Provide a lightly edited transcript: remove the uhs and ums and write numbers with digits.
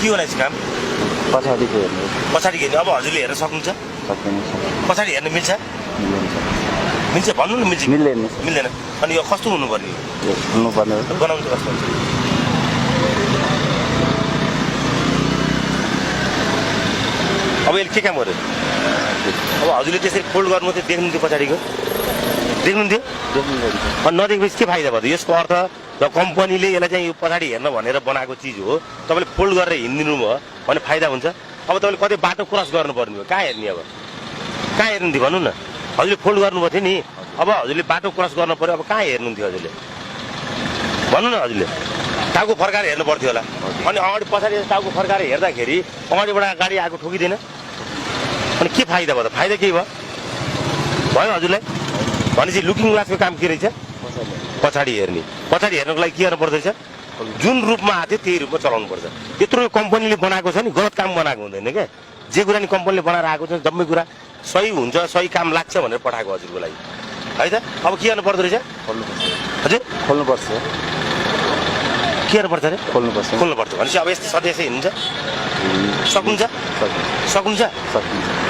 के होला यसको काम पछाडिको हेर्नु पछाडि हेर्ने अब हजुरले हेर्न सक्नुहुन्छ सक्दैन पछाडि हेर्न मिल्छ मिल्छ भन्नु न मिल्छ मिल्दैन मिल्दैन अनि यो कस्तो हुनुपर्ने यो हुनुपर्ने हो बनाउनु चाहिँ कस्तो हुन्छ अब यसले के काम गर्यो अब हजुरले त्यसरी फोल्ड गर्नु चाहिँ देख्नुहुन्थ्यो पछाडिको देख्नुहुन्थ्यो अनि नदेखेपछि के फाइदा भयो यसको अर्थ र कम्पनीले यसलाई चाहिँ यो पछाडि हेर्न भनेर बनाएको चिज हो तपाईँले फोल्ड गरेर हिँडिदिनु भयो भने फाइदा हुन्छ अब तपाईँले कतै बाटो क्रस गर्नुपर्ने भयो कहाँ हेर्ने अब कहाँ हेर्नुहुन्थ्यो भन्नु न हजुरले फोल्ड गर्नुभएको थियो नि अब हजुरले बाटो क्रस गर्नु पर्यो अब कहाँ हेर्नुहुन्थ्यो हजुरले भन्नु न हजुरले टाउको फर्काएर हेर्नु पर्थ्यो होला अनि अगाडि पछाडि टाउको फर्काएर हेर्दाखेरि अगाडिबाट गाडी आएको ठोकिँदैन अनि के फाइदा भयो त फाइदा के भयो भयो हजुरलाई भनेपछि लुकिङ ग्लासको काम के रहेछ पछाडि हेर्नको लागि के गर्नु पर्दो रहेछ जुन रूपमा आएको थियो त्यही रूपमा चलाउनु पर्छ यत्रो कम्पनीले बनाएको छ नि गलत काम बनाएको हुँदैन क्या जे कुरा नि कम्पनीले बनाएर आएको छ जम्मै कुरा सही हुन्छ सही काम लाग्छ भनेर पठाएको हजुरको लागि है त अब के गर्नु पर्दो रहेछ हजुर खोल्नुपर्छ के गर्नुपर्छ अरे खोल्नुपर्छ भनेपछि अब यस्तो सधैँ यसै हिँड्छ सक्नुहुन्छ सक्नुहुन्छ